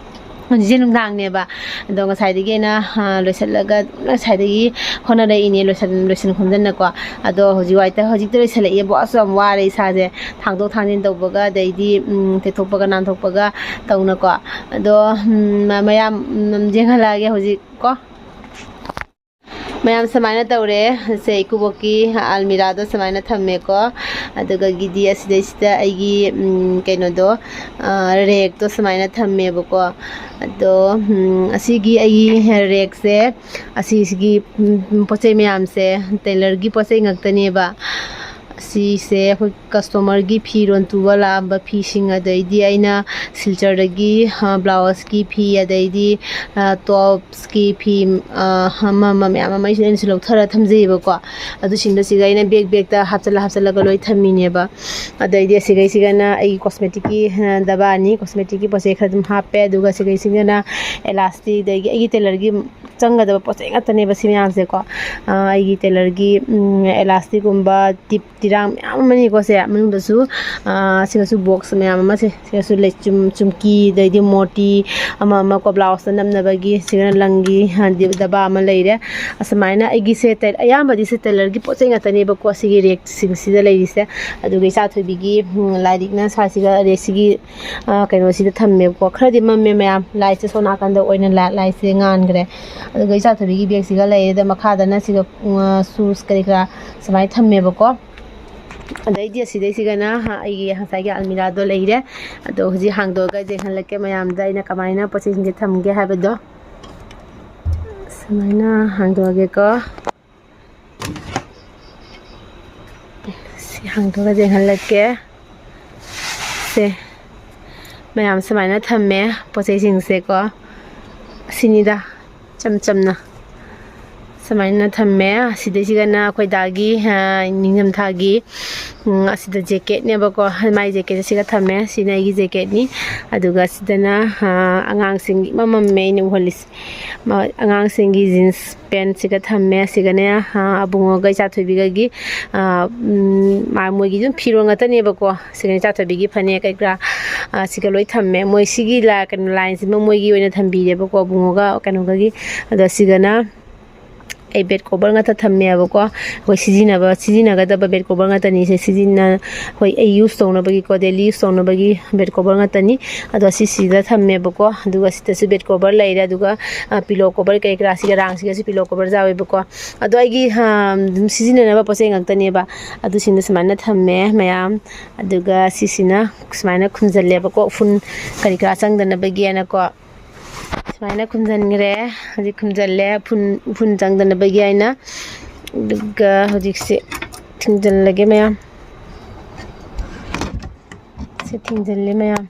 ꯍꯧꯖꯤꯛꯁꯦ ꯅꯨꯡꯗꯥꯡꯅꯦꯕ꯫ ꯑꯗꯣ ꯉꯁꯥꯏꯗꯒꯤ ꯑꯩꯅ, ꯑꯥ, ꯂꯣꯏꯁꯤꯜꯂꯒ ꯉꯁꯥꯏꯗꯒꯤ ꯍꯣꯠꯅꯔꯛꯏꯅꯦ, ꯂꯣꯏꯁꯤꯟ-, ꯂꯣꯏꯁꯤꯟ ꯈꯣꯝꯖꯤꯟꯅꯀꯣ꯫ ꯑꯗꯣ ꯍꯧꯖꯤꯛ ꯋꯥꯏꯗ, ꯍꯧꯖꯤꯛꯇ ꯂꯣꯏꯁꯤꯜꯂꯛꯑꯦꯕ꯫ ꯑꯁ, ꯌꯥꯝ ꯋꯥꯔꯦ ꯏꯁꯥꯁꯦ꯫ ꯊꯥꯡꯗꯣꯛ ꯊꯥꯡꯖꯤꯟ ꯇꯧꯕꯒ, ꯑꯗꯩꯗꯤ, ꯎꯝ, ꯇꯩꯊꯣꯛꯄꯒ ꯅꯥꯟꯊꯣꯛꯄꯒ ꯇꯧꯅꯀꯣ꯫ ꯑꯗꯣ, ꯎꯝ, ꯃ-, ꯃꯌꯥꯝ, ꯎꯝ, ꯌꯦꯡꯍꯜꯂꯛꯑꯒꯦ ꯍꯧꯖꯤꯛ ꯀꯣ꯫ ꯃꯌꯥꯝ ꯁꯨꯃꯥꯏꯅ ꯇꯧꯔꯦ꯫ ꯁꯦ, ꯏꯀꯨꯕꯣꯛꯀꯤ ꯑꯜꯃꯤꯔꯥꯗꯣ ꯁꯨꯃꯥꯏꯅ ꯊꯝꯃꯦꯀꯣ꯫ ꯑꯗꯨꯒ ꯒꯤꯗꯤ ꯑꯁꯤꯗꯩꯁꯤꯗ ꯑꯩꯒꯤ, ꯎꯝ, ꯀꯩꯅꯣꯗꯣ, ꯑ, ꯔꯦꯛꯇꯣ ꯁꯨꯃꯥꯏꯅ ꯊꯝꯃꯦꯕꯀꯣ꯫ ꯑꯗꯣ, ꯎꯝ, ꯑꯁꯤꯒꯤ ꯑꯩꯒꯤ ꯔꯦꯛꯁꯦ, ꯑꯁꯤꯁꯤꯒꯤ, ꯎꯝ, ꯄꯣꯠ ꯆꯩ ꯃꯌꯥꯝꯁꯦ ꯇꯦꯂꯔꯒꯤ ꯄꯣꯠ ꯆꯩ ꯉꯥꯛꯇꯅꯦꯕ꯫ ꯑꯁꯤꯁꯦ ꯑꯩꯈꯣꯏ customerꯒꯤ ꯐꯤꯔꯣꯜ ꯇꯨꯕ ꯂꯥꯛꯑꯝꯕ ꯐꯤꯁꯤꯡ, ꯑꯗꯩꯗꯤ ꯑꯩꯅ ꯁꯤꯜꯆꯔꯗꯒꯤ, ꯑ, ꯕ꯭ꯂꯥꯎꯁꯀꯤ ꯐꯤ, ꯑꯗꯩꯗꯤ, ꯑ, ꯇꯣꯞꯁꯀꯤ ꯐꯤ, ꯑ, ꯑꯃ ꯑꯃ ꯃꯌꯥꯝ ꯑꯃ ꯑꯩꯁꯨ, ꯑꯩꯅꯁꯨ ꯂꯧꯊꯔ ꯊꯝꯖꯩꯌꯦꯕꯀꯣ꯫ ꯑꯗꯨꯁꯤꯡꯗꯣ ꯁꯤꯒ ꯑꯩꯅ bag bagꯇ ꯍꯥꯞꯆꯜꯂ ꯍꯥꯞꯆꯜꯂꯒ ꯂꯣꯏ ꯊꯝꯃꯤꯅꯦꯕ꯫ ꯑꯗꯩꯗꯤ ꯑꯁꯤꯒꯩꯁꯤꯒꯅ ꯑꯩꯒꯤ cosmeticꯀꯤ, ꯑ, ꯗꯕꯥꯅꯤ, cosmeticꯀꯤ ꯄꯣꯠ ꯆꯩ ꯈꯔ ꯑꯗꯨꯝ ꯍꯥꯞꯄꯦ꯫ ꯑꯗꯨꯒ ꯁꯤꯒꯩꯁꯤꯒꯅ elastic, ꯑꯗꯒꯤ ꯑꯩꯒꯤ tailorꯒꯤ ꯆꯪꯒꯗꯕ ꯄꯣꯠ ꯆꯩ ꯉꯥꯛꯇꯅꯦꯕ ꯁꯤ ꯃꯌꯥꯝꯁꯦꯀꯣ꯫ ꯑ, ꯑꯩꯒꯤ tailorꯒꯤ, ꯎꯝ, elasticꯀꯨꯝꯕ, ꯇꯤꯞ ꯇꯤꯔꯥꯡ ꯃꯌꯥꯝ ꯑꯃꯅꯤꯀꯣ ꯁꯦ꯫ ꯃꯅꯨꯡꯗꯁꯨ, ꯑ, ꯁꯤꯒꯁꯨ box ꯃꯌꯥꯝ ꯑꯃꯁꯦ, ꯁꯤꯒꯁꯨ ꯂꯩꯆꯨꯝ, ꯆꯨꯝꯀꯤ, ꯑꯗꯩꯗꯤ ꯃꯣꯇꯤ, ꯑꯃ ꯑꯃ ꯀꯣ, blouse ꯅꯞꯅꯕꯒꯤ, ꯁꯤꯒꯅ ꯂꯪꯒꯤ, ꯑ, ꯗꯕꯥ ꯑꯃ ꯂꯩꯔꯦ꯫ ꯑꯁꯨꯃꯥꯏꯅ ꯑꯩꯒꯤꯁꯦ ꯇꯦ-, ꯑꯌꯥꯝꯕꯗꯤ ꯁꯦ tailorꯒꯤ ꯄꯣꯠ ꯆꯩ ꯉꯥꯛꯇꯅꯦꯕꯀꯣ ꯁꯤꯒꯤ rackꯁꯤꯡꯁꯤꯗ ꯂꯩꯔꯤꯁꯦ꯫ ꯑꯗꯨꯒ ꯏꯆꯥꯊꯣꯏꯕꯤꯒꯤ, ꯎꯝ, ꯂꯥꯏꯔꯤꯛꯅ ꯁꯥꯏꯁꯤꯒ rackꯁꯤꯒꯤ, ꯑ, ꯀꯩꯅꯣꯁꯤꯗ ꯊꯝꯃꯦꯕꯀꯣ꯫ ꯈꯔꯗꯤ ꯃꯝꯃꯦ ꯃꯌꯥꯝ, ꯂꯥꯏꯠꯁꯦ ꯁꯣꯝ ꯅꯥꯀꯟꯗ ꯑꯣꯏꯅ ꯂꯥ-, ꯂꯥꯏꯠꯁꯦ ꯉꯥꯟꯈ꯭ꯔꯦ꯫ ꯑꯗꯨꯒ ꯏꯆꯥꯊꯣꯏꯕꯤꯒꯤ bagꯁꯤꯒ ꯂꯩꯔꯦ꯫ ꯑꯗ ꯃꯈꯥꯗꯅ ꯁꯤꯒ, ꯎꯝ, shoes ꯀꯔꯤ ꯀꯔꯥ ꯁꯨꯃꯥꯏꯅ ꯊꯝꯃꯦꯕꯀꯣ꯫ ꯑꯗꯩꯗꯤ ꯑꯁꯤꯗꯩꯁꯤꯒꯅ ꯑꯩꯒꯤ ꯉꯁꯥꯏꯒꯤ ꯑꯜꯃꯤꯔꯥꯗꯣ ꯂꯩꯔꯦ꯫ ꯑꯗꯣ ꯍꯧꯖꯤꯛ ꯍꯥꯡꯗꯣꯛꯑꯒ ꯌꯦꯡꯍꯜꯂꯛꯀꯦ ꯃꯌꯥꯝꯗ ꯑꯩꯅ ꯀꯃꯥꯏꯅ ꯄꯣꯠ ꯆꯩꯁꯤꯡꯁꯦ ꯊꯝꯒꯦ ꯍꯥꯏꯕꯗꯣ꯫ ꯁꯨꯃꯥꯏꯅ ꯍꯥꯡꯗꯣꯛꯑꯒꯦꯀꯣ꯫ ꯁꯤ ꯍꯥꯡꯗꯣꯛꯑꯒ ꯌꯦꯡꯍꯜꯂꯛꯀꯦ꯫ ꯁꯦ, ꯃꯌꯥꯝ ꯁꯨꯃꯥꯏꯅ ꯊꯝꯃꯦ ꯄꯣꯠ ꯆꯩꯁꯤꯡꯁꯦꯀꯣ꯫ ꯑꯁꯤꯅꯤꯗ, ꯏꯆꯝ ꯆꯝꯅ꯫ ꯁꯨꯃꯥꯏꯅ ꯊꯝꯃꯦ꯫ ꯁꯤꯗꯩꯁꯤꯒꯅ ꯑꯩꯈꯣꯏ ꯗꯥꯒꯤ, ꯑ, ꯅꯤꯡꯊꯝꯊꯥꯒꯤ, ꯎꯝ, ꯑꯁꯤꯗ ꯖꯦꯀꯦꯠꯅꯦꯕꯀꯣ꯫ ꯃꯥꯏ ꯖꯦꯀꯦꯠꯁꯦ ꯁꯤꯒ ꯊꯝꯃꯦ꯫ ꯁꯤꯅ ꯑꯩꯒꯤ ꯖꯦꯀꯦꯠꯅꯤ꯫ ꯑꯗꯨꯒ ꯁꯤꯗꯅ, ꯑ, ꯑꯉꯥꯡꯁꯤꯡꯒꯤ ꯏꯃꯝ ꯃꯝꯃꯦ ꯑꯩꯅ ꯎꯍꯜꯂꯤꯁꯦ꯫ ꯃ-, ꯑꯉꯥꯡꯁꯤꯡꯒꯤ ꯖꯤꯟꯁ ꯄꯦꯟꯁꯤꯒ ꯊꯝꯃꯦ꯫ ꯁꯤꯒꯅꯦ, ꯑ, ꯑꯕꯨꯡꯉꯣꯒ ꯏꯆꯥꯊꯣꯏꯕꯤꯒꯒꯤ, ꯑ, ꯎꯝ, ꯃꯥ-, ꯃꯣꯏꯒꯤ ꯑꯗꯨꯝ ꯐꯤꯔꯣꯜ ꯉꯥꯛꯇꯅꯦꯕꯀꯣ꯫ ꯁꯤꯒꯅꯦ ꯏꯆꯥꯊꯣꯏꯕꯤꯒꯤ ꯐꯅꯦꯛ ꯀꯔꯤ ꯀꯔꯥ, ꯑ, ꯁꯤꯒ ꯂꯣꯏ ꯊꯝꯃꯦ꯫ ꯃꯣꯏ ꯁꯤꯒꯤ ꯂꯥ-, ꯀꯩꯅꯣ, ꯂꯥꯏꯟꯁꯤꯃ ꯃꯣꯏꯒꯤ ꯑꯣꯏꯅ ꯊꯝꯕꯤꯔꯦꯕꯀꯣ, ꯑꯕꯨꯡꯉꯣꯒ ꯀꯩꯅꯣꯒꯒꯤ꯫ ꯑꯗꯣ ꯁꯤꯒꯅ ꯑꯩ ꯕꯦꯗ ꯀꯣꯕꯔ ꯉꯥꯛꯇ ꯊꯝꯃꯦꯕꯀꯣ꯫ ꯑꯩꯈꯣꯏ ꯁꯤꯖꯤꯟꯅꯕ, ꯁꯤꯖꯤꯟꯅꯒꯗꯕ ꯕꯦꯗ ꯀꯣꯕꯔ ꯉꯥꯛꯇꯅꯤ꯫ ꯁꯤ ꯁꯤꯖꯤꯟꯅ-, ꯑꯩꯈꯣꯏ ꯑꯩ ꯌꯨꯁ ꯇꯧꯅꯕꯒꯤꯀꯣ, ꯗꯦꯂꯤ ꯌꯨꯁ ꯇꯧꯅꯕꯒꯤ ꯕꯦꯗ ꯀꯣꯕꯔ ꯉꯥꯛꯇꯅꯤ꯫ ꯑꯗꯣ ꯁꯤꯁꯤꯗ ꯊꯝꯃꯦꯕꯀꯣ꯫ ꯑꯗꯨꯒ ꯁꯤꯗꯁꯨ ꯕꯦꯗ ꯀꯣꯕꯔ ꯂꯩꯔꯦ꯫ ꯑꯗꯨꯒ, ꯑ, ꯄꯤꯂꯣ ꯀꯣꯕꯔ ꯀꯩ ꯀꯔꯥꯁꯤꯒ, ꯔꯥꯡꯁꯤꯒꯁꯨ ꯄꯤꯂꯣ ꯀꯣꯕꯔ ꯌꯥꯎꯋꯦꯕꯀꯣ꯫ ꯑꯗꯣ ꯑꯩꯒꯤ, ꯑ, ꯑꯗꯨꯝ ꯁꯤꯖꯤꯟꯅꯅꯕ ꯄꯣꯠ ꯆꯩ ꯉꯥꯛꯇꯅꯦꯕ꯫ ꯑꯗꯨꯁꯤꯡꯗꯣ ꯁꯨꯃꯥꯏꯅ ꯊꯝꯃꯦ ꯃꯌꯥꯝ꯫ ꯑꯗꯨꯒ ꯁꯤꯁꯤꯅ ꯁꯨꯃꯥꯏꯅ ꯈꯨꯝꯖꯤꯜꯂꯦꯕꯀꯣ, ꯎꯐꯨꯟ ꯀꯔꯤ ꯀꯔꯥ ꯆꯪꯗꯅꯕꯒꯤꯅꯀꯣ꯫ ꯁꯨꯃꯥꯏꯅ ꯈꯨꯝꯖꯤꯟꯈ꯭ꯔꯦ꯫ ꯍꯧꯖꯤꯛ ꯈꯨꯝꯖꯤꯜꯂꯦ, ꯎꯐꯨꯟ, ꯎꯐꯨꯟ ꯆꯪꯗꯅꯕꯒꯤ ꯍꯥꯏꯅ꯫ ꯑꯗꯨꯒ ꯍꯧꯖꯤꯛꯁꯦ ꯊꯤꯡꯖꯤꯜꯂꯒꯦ ꯃꯌꯥꯝ꯫ ꯁꯤ ꯊꯤꯡꯖꯤꯜꯂꯦ ꯃꯌꯥꯝ꯫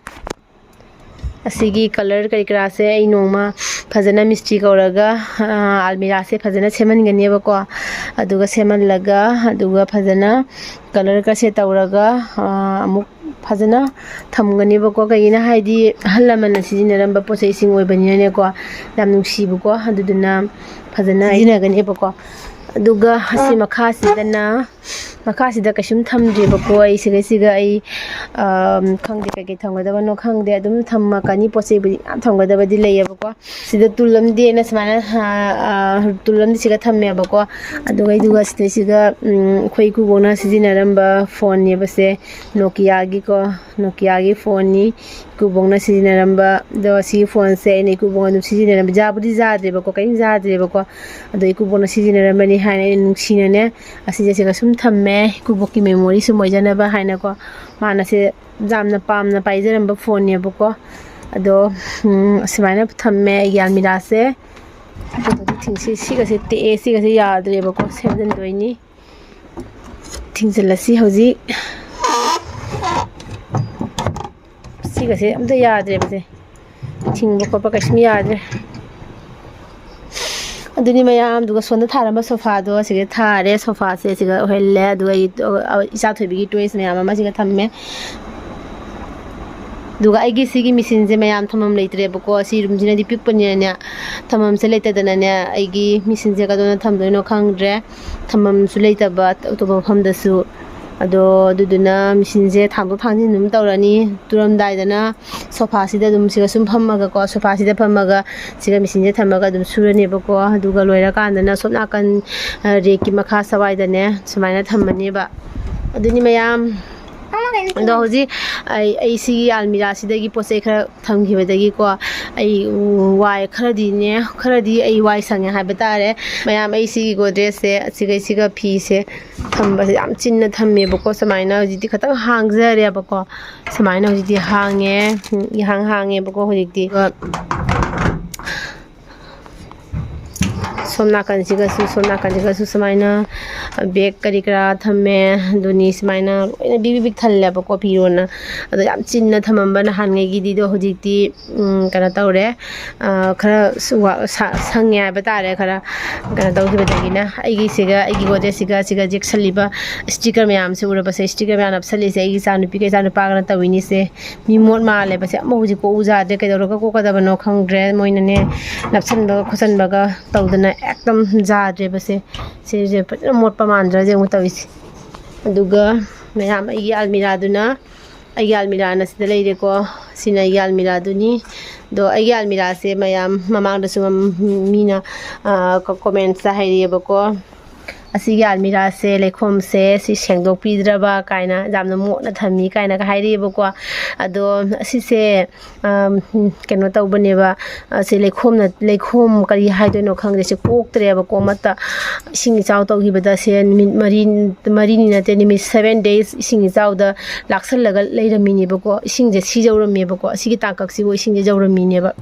ꯑꯁꯤꯒꯤ ꯀꯂꯔ ꯀꯔꯤ ꯀꯔꯥꯁꯦ ꯑꯩ ꯅꯣꯡꯃ ꯐꯖꯅ ꯃꯤꯁꯇ꯭ꯔꯤ ꯀꯧꯔꯒ, ꯑ, ꯑꯜꯃꯤꯔꯥꯁꯦ ꯐꯖꯅ ꯁꯦꯝꯍꯟꯒꯅꯦꯕꯀꯣ꯫ ꯑꯗꯨꯒ ꯁꯦꯝꯍꯜꯂꯒ, ꯑꯗꯨꯒ ꯐꯖꯅ ꯀꯂꯔ ꯀꯁꯦ ꯇꯧꯔꯒ, ꯑ, ꯑꯃꯨꯛ ꯐꯖꯅ ꯊꯝꯒꯅꯦꯕꯀꯣ꯫ ꯀꯩꯒꯤꯅꯣ ꯍꯥꯏꯗꯤ ꯑꯍꯜ ꯂꯃꯟꯅ ꯁꯤꯖꯤꯟꯅꯔꯝꯕ ꯄꯣꯠ ꯆꯩꯁꯤꯡ ꯑꯣꯏꯕꯅꯤꯅꯅꯦꯀꯣ, ꯌꯥꯝ ꯅꯨꯡꯁꯤꯕꯀꯣ꯫ ꯑꯗꯨꯗꯨꯅ ꯐꯖꯅ ꯁꯤꯖꯤꯟꯅꯒꯅꯦꯕꯀꯣ꯫ ꯑꯗꯨꯒ ꯑꯁꯤ ꯃꯈꯥꯁꯤꯗꯅ, ꯃꯈꯥꯁꯤꯗ ꯀꯩꯁꯨꯝ ꯊꯝꯗ꯭ꯔꯦꯕꯀꯣ꯫ ꯑꯩ ꯁꯤꯒꯩꯁꯤꯒ ꯑꯩ, ꯑꯝ, ꯈꯪꯗꯦ ꯀꯩꯀꯩ ꯊꯝꯒꯗꯕꯅꯣ ꯈꯪꯗꯦ꯫ ꯑꯗꯨꯝ ꯊꯝꯃꯛꯀꯅꯤ, ꯄꯣꯠ ꯆꯩꯕꯨꯗꯤ ꯃꯌꯥꯝ ꯊꯝꯒꯗꯕꯗꯤ ꯂꯩꯌꯦꯕꯀꯣ꯫ ꯁꯤꯗ ꯇꯨꯜ ꯑꯃꯗꯤꯅ ꯁꯨꯃꯥꯏꯅ, ꯑ, ꯑ, ꯇꯨꯜ ꯑꯃꯗꯤ ꯁꯤꯒ ꯊꯝꯃꯦꯕꯀꯣ꯫ ꯑꯗꯨꯒ, ꯑꯗꯨꯒ ꯁꯤꯗꯩꯁꯤꯒ, ꯎꯝ, ꯑꯩꯈꯣꯏ ꯏꯀꯨꯕꯣꯛꯅ ꯁꯤꯖꯤꯟꯅꯔꯝꯕ ꯐꯣꯟꯅꯦꯕꯁꯦ, ꯅꯣꯀꯤꯌꯥꯒꯤꯀꯣ, ꯅꯣꯀꯤꯌꯥꯒꯤ ꯐꯣꯟꯅꯤ꯫ ꯏꯀꯨꯕꯣꯛꯅ ꯁꯤꯖꯤꯟꯅꯔꯝꯕ, ꯑꯗꯣ ꯁꯤꯒꯤ ꯐꯣꯟꯁꯦ ꯑꯩꯅ ꯏꯀꯨꯕꯣꯛꯅ ꯑꯗꯨꯝ ꯁꯤꯖꯤꯟꯅꯔꯝꯕ, ꯌꯥꯕꯨꯗꯤ ꯌꯥꯗ꯭ꯔꯦꯕꯀꯣ, ꯀꯔꯤꯝ ꯌꯥꯗ꯭ꯔꯦꯕꯀꯣ꯫ ꯑꯗꯣ ꯏꯀꯨꯕꯣꯛꯅ ꯁꯤꯖꯤꯟꯅꯔꯝꯕꯅꯤ ꯍꯥꯏꯅ ꯑꯩꯅ ꯅꯨꯡꯁꯤꯅꯅꯦ ꯑꯁꯤꯁꯦ ꯁꯤꯒ ꯁꯨꯝ ꯊꯝꯃꯦ, ꯏꯀꯨꯕꯣꯛꯀꯤ ꯃꯦꯃꯣꯔꯤ ꯁꯨꯝ ꯑꯣꯏꯖꯅꯕ ꯍꯥꯏꯅꯀꯣ꯫ ꯃꯥꯅ ꯁꯦ ꯌꯥꯝꯅ ꯄꯥꯝꯅ ꯄꯥꯏꯖꯔꯝꯕ ꯐꯣꯟꯅꯦꯕꯀꯣ꯫ ꯑꯗꯣ, ꯎꯝ, ꯑꯁꯨꯃꯥꯏꯅ ꯊꯝꯃꯦ ꯑꯩꯒꯤ ꯑꯜꯃꯤꯔꯥꯁꯦ꯫ ꯑꯗꯨꯒꯗꯤ ꯊꯤꯡꯁꯤ-, ꯁꯤꯒꯁꯦ ꯇꯦꯛꯑꯦ, ꯁꯤꯒꯁꯦ ꯌꯥꯗ꯭ꯔꯦꯕꯀꯣ, ꯁꯦꯝꯖꯤꯟꯗꯣꯏꯅꯤ꯫ ꯊꯤꯡꯖꯤꯜꯂꯁꯤ ꯍꯧꯖꯤꯛ꯫ ꯁꯤꯒꯁꯦ ꯑꯝꯇ ꯌꯥꯗ꯭ꯔꯦꯕꯁꯦ, ꯊꯤꯡꯕ ꯈꯣꯠꯄ ꯀꯩꯁꯨꯝ ꯌꯥꯗ꯭ꯔꯦ꯫ ꯑꯗꯨꯅꯤ ꯃꯌꯥꯝ, ꯑꯗꯨꯒ ꯁꯣꯝꯗ ꯊꯥꯔꯝꯕ ꯁꯣꯐꯥꯗꯣ ꯑꯁꯤꯒ ꯊꯥꯔꯦ꯫ ꯁꯣꯐꯥꯁꯦ ꯑꯁꯤꯒ ꯑꯣꯏꯍꯜꯂꯦ꯫ ꯑꯗꯨꯒ ꯑꯩ, ꯑ, ꯏꯆꯥ ꯊꯣꯏꯕꯤꯒꯤ toys ꯃꯌꯥꯝ ꯑꯃ ꯑꯁꯤꯒ ꯊꯝꯃꯦ꯫ ꯑꯗꯨꯒ ꯑꯩꯒꯤ ꯁꯤꯒꯤ ꯃꯦꯆꯤꯟꯁꯦ ꯃꯌꯥꯝ ꯊꯝꯐꯝ ꯂꯩꯇ꯭ꯔꯦꯕꯀꯣ꯫ ꯁꯤ ꯔꯨꯝꯁꯤꯅꯗꯤ ꯄꯤꯛꯄꯅꯤꯅꯅꯦ, ꯊꯝꯐꯝꯁꯦ ꯂꯩꯇꯗꯅꯅꯦ, ꯑꯩꯒꯤ ꯃꯦꯆꯤꯟꯁꯦ ꯀꯗꯣꯝꯗ ꯊꯝꯗꯣꯏꯅꯣ ꯈꯪꯗ꯭ꯔꯦ꯫ ꯊꯝꯐꯝꯁꯨ ꯂꯩꯇꯕ ꯑꯇꯣꯞꯄ ꯃꯐꯝꯗꯁꯨ꯫ ꯑꯗꯣ ꯑꯗꯨꯗꯨꯅ ꯃꯦꯆꯤꯟꯁꯦ ꯊꯥꯡꯗꯣꯛ ꯊꯥꯡꯖꯤꯟ ꯑꯗꯨꯝ ꯇꯧꯔꯅꯤ꯫ ꯇꯨꯔꯝꯗꯥꯏꯗꯅ ꯁꯣꯐꯥꯁꯤꯗ ꯑꯗꯨꯝ ꯁꯤꯒ ꯁꯨꯝ ꯐꯝꯃꯒꯀꯣ, ꯁꯣꯐꯥꯁꯤꯗ ꯐꯝꯃꯒ ꯁꯤꯒ ꯃꯦꯆꯤꯟꯁꯦ ꯊꯝꯃꯒ ꯑꯗꯨꯝ ꯁꯨꯔꯅꯦꯕꯀꯣ꯫ ꯑꯗꯨꯒ ꯂꯣꯏꯔꯀꯥꯟꯗꯅ ꯁꯣꯝ ꯅꯥꯀꯟ, ꯑ, ꯔꯦꯛꯀꯤ ꯃꯈꯥ ꯁꯋꯥꯏꯗꯅꯦ ꯁꯨꯃꯥꯏꯅ ꯊꯝꯃꯅꯦꯕ꯫ ꯑꯗꯨꯅꯤ ꯃꯌꯥꯝ꯫ ꯑꯗꯣ ꯍꯧꯖꯤꯛ ꯑꯩ, ꯑꯩ ꯁꯤꯒꯤ ꯑꯜꯃꯤꯔꯥꯁꯤꯗꯒꯤ ꯄꯣꯠ ꯆꯩ ꯈꯔ ꯊꯝꯈꯤꯕꯗꯒꯤꯀꯣ, ꯑꯩ, ꯎꯝ, ꯋꯥꯏ ꯈꯔꯗꯤꯅꯦ, ꯈꯔꯗꯤ ꯑꯩ ꯋꯥꯏ ꯁꯪꯉꯦ ꯍꯥꯏꯕ ꯇꯥꯔꯦ꯫ ꯃꯌꯥꯝ, ꯑꯩ ꯁꯤꯒꯤ ꯒꯣꯗ꯭ꯔꯦꯖꯁꯦ, ꯁꯤꯒ, ꯁꯤꯒ ꯐꯤꯁꯦ ꯊꯝꯕꯁꯦ ꯌꯥꯝ ꯆꯤꯟꯅ ꯊꯝꯃꯦꯕꯀꯣ꯫ ꯁꯨꯃꯥꯏꯅ ꯍꯧꯖꯤꯛꯇꯤ ꯈꯤꯇꯪ ꯍꯥꯡꯖꯔꯦꯕꯀꯣ꯫ ꯁꯨꯃꯥꯏꯅ ꯍꯧꯖꯤꯛꯇꯤ ꯍꯥꯡꯉꯦ, ꯏꯍꯥꯡ ꯍꯥꯡꯉꯦꯕꯀꯣ ꯍꯧꯖꯤꯛꯇꯤ꯫ ꯑꯗꯨꯒ ꯁꯣꯝ ꯅꯥꯀꯟꯁꯤꯒꯁꯨ, ꯁꯣꯝ ꯅꯥꯀꯟꯁꯤꯒꯁꯨ ꯁꯨꯃꯥꯏꯅ ꯕꯦꯒ ꯀꯔꯤ ꯀꯔꯥ ꯊꯝꯃꯦ꯫ ꯑꯗꯨꯅꯤ ꯁꯨꯃꯥꯏꯅ ꯂꯣꯏꯅ ꯕꯤꯛ ꯕꯤꯛ ꯊꯜꯂꯦꯕꯀꯣ ꯐꯤꯔꯣꯟꯅ꯫ ꯑꯗꯣ ꯌꯥꯝ ꯆꯤꯟꯅ ꯊꯝꯃꯝꯕ ꯅꯍꯥꯟꯉꯩꯒꯤꯗꯤꯗꯣ ꯍꯧꯖꯤꯛꯇꯤ, ꯎꯝ, ꯀꯩꯅꯣ ꯇꯧꯔꯦ꯫ ꯑ, ꯈꯔ ꯁꯨ-, ꯋꯥ-, ꯁ-, ꯁꯪꯉꯦ ꯍꯥꯏꯕ ꯇꯥꯔꯦ꯫ ꯈꯔ ꯀꯩꯅꯣ ꯇꯧꯈꯤꯕꯗꯒꯤꯅ ꯑꯩꯒꯤꯁꯤꯒ, ꯑꯩꯒꯤ ꯒꯣꯗ꯭ꯔꯦꯖꯁꯤꯒ, ꯁꯤꯒ ꯌꯦꯛꯁꯜꯂꯤꯕ sticker ꯃꯌꯥꯝꯁꯦ ꯎꯔꯕꯁꯦ, sticker ꯃꯌꯥꯝ ꯅꯞꯁꯜꯂꯤꯁꯦ ꯑꯩꯒꯤ ꯏꯆꯥꯅꯨꯄꯤꯒ ꯏꯆꯥꯅꯨꯄꯥꯒꯅ ꯇꯧꯔꯤꯅꯤꯁꯦ꯫ ꯃꯤ ꯃꯣꯠ ꯃꯥꯜꯂꯦꯕꯁꯦ, ꯑꯃ ꯍꯧꯖꯤꯛ ꯀꯣꯛꯎ ꯌꯥꯗ꯭ꯔꯦ, ꯀꯩꯗꯧꯔꯒ ꯀꯣꯛꯀꯗꯕꯅꯣ ꯈꯪꯗ꯭ꯔꯦ꯫ ꯃꯣꯏꯅꯅꯦ ꯅꯞꯁꯟꯕꯒ ꯈꯣꯠꯆꯟꯕꯒ ꯇꯧꯗꯅ ꯑꯦꯛꯗꯝ ꯌꯥꯗ꯭ꯔꯦꯕꯁꯦ꯫ ꯁꯤꯁꯦ ꯐꯖꯅ ꯃꯣꯠꯄ ꯃꯥꯟꯗ꯭ꯔꯥ ꯌꯦꯡꯉꯨ ꯇꯧꯔꯤꯁꯦ꯫ ꯑꯗꯨꯒ ꯃꯌꯥꯝ, ꯑꯩꯒꯤ ꯑꯜꯃꯤꯔꯥꯗꯨꯅ, ꯑꯩꯒꯤ ꯑꯜꯃꯤꯔꯥꯅ ꯁꯤꯗ ꯂꯩꯔꯦꯀꯣ꯫ ꯁꯤꯅ ꯑꯩꯒꯤ ꯑꯜꯃꯤꯔꯥꯗꯨꯅꯤ꯫ ꯑꯗꯣ ꯑꯩꯒꯤ ꯑꯜꯃꯤꯔꯥꯁꯦ ꯃꯌꯥꯝ ꯃꯃꯥꯡꯗꯁꯨ ꯃꯝ-, ꯃꯤꯅ, ꯑ, ꯀ-, commentsꯇ ꯍꯥꯏꯔꯛꯑꯦꯕꯀꯣ, "ꯑꯁꯤꯒꯤ ꯑꯜꯃꯤꯔꯥꯁꯦ, ꯂꯩꯈꯣꯝꯁꯦ ꯁꯤ ꯁꯦꯡꯗꯣꯛꯄꯤꯗ꯭ꯔꯕ?" ꯀꯥꯏꯅ, "ꯌꯥꯝꯅ ꯃꯣꯠꯅ ꯊꯝꯃꯤ" ꯀꯥꯏꯅꯒ ꯍꯥꯏꯔꯛꯑꯦꯕꯀꯣ꯫ ꯑꯗꯣ ꯑꯁꯤꯁꯦ, ꯑꯝ, ꯀꯩꯅꯣ ꯇꯧꯕꯅꯦꯕ, ꯑꯁꯤ ꯂꯩꯈꯣꯝꯅ, ꯂꯩꯈꯣꯝ ꯀꯔꯤ ꯍꯥꯏꯗꯣꯏꯅꯣ ꯈꯪꯗꯦ, ꯁꯤ ꯀꯣꯛꯇ꯭ꯔꯦꯕꯀꯣ ꯑꯃꯠꯇ꯫ ꯏꯁꯤꯡ ꯏꯆꯥꯎ ꯇꯧꯈꯤꯕꯗ ꯁꯦ ꯅꯨꯃꯤꯠ ꯃꯔꯤ, ꯃꯔꯤꯅꯤ ꯅꯠꯇꯦ, ꯅꯨꯃꯤꯠ seven days ꯏꯁꯤꯡ ꯏꯆꯥꯎꯗ ꯂꯥꯛꯁꯜꯂꯒ ꯂꯩꯔꯝꯃꯤꯅꯦꯕꯀꯣ꯫ ꯏꯁꯤꯡꯁꯦ ꯁꯤꯖꯧꯔꯝꯃꯦꯕꯀꯣ, ꯑꯁꯤꯒꯤ ꯇꯥꯡꯀꯛꯁꯤꯕꯨ ꯏꯁꯤꯡꯁꯦ ꯌꯧꯔꯝꯃꯤꯅꯦꯕ꯫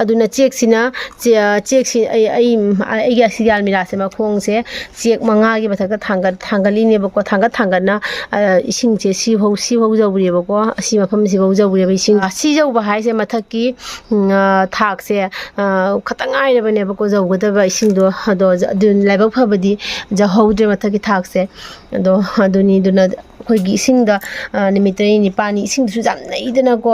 ꯑꯗꯨꯅ ꯆꯦꯛꯁꯤꯅ, ꯆꯦ-, ꯆꯦꯛꯁꯤ ꯑꯩ, ꯑꯩ, ꯑꯩꯒꯤ ꯑꯁꯤꯒꯤ ꯑꯜꯃꯤꯔꯥꯁꯦ ꯃꯈꯣꯡꯁꯦ ꯆꯦꯛ ꯃꯉꯥꯒꯤ ꯃꯊꯛꯇ ꯊꯥꯡꯒꯠ-, ꯊꯥꯡꯒꯠꯂꯤꯅꯦꯕꯀꯣ꯫ ꯊꯥꯡꯒꯠ ꯊꯥꯡꯒꯠꯅ, ꯑ, ꯏꯁꯤꯡꯁꯦ ꯁꯤꯐꯧ, ꯁꯤꯐꯧ ꯌꯧꯔꯦꯕꯀꯣ꯫ ꯑꯁꯤ ꯃꯐꯝꯁꯤꯐꯧ ꯌꯧꯔꯦꯕ ꯏꯁꯤꯡ꯫ ꯁꯤ ꯌꯧꯕ ꯍꯥꯏꯁꯦ ꯃꯊꯛꯀꯤ, ꯎꯝ, ꯑ, ꯊꯥꯛꯁꯦ, ꯑ, ꯈꯇꯪ ꯉꯥꯏꯔꯕꯅꯦꯕꯀꯣ ꯌꯧꯒꯗꯕ ꯏꯁꯤꯡꯗꯣ꯫ ꯑꯗꯣ ꯑꯗꯨ ꯂꯥꯏꯕꯛ ꯐꯕꯗꯤ ꯌꯧꯍꯧꯗ꯭ꯔꯦ ꯃꯊꯛꯀꯤ ꯊꯥꯛꯁꯦ꯫ ꯑꯗꯣ ꯑꯗꯨꯅꯤ, ꯑꯗꯨꯅ ꯑꯩꯈꯣꯏꯒꯤ ꯏꯁꯤꯡꯗ, ꯑ, ꯅꯨꯃꯤꯠ ꯇꯔꯦꯠꯅꯤ ꯅꯤꯄꯥꯜꯅꯤ ꯏꯁꯤꯡꯗꯨꯁꯨ ꯌꯥꯝ ꯅꯩꯗꯅꯀꯣ꯫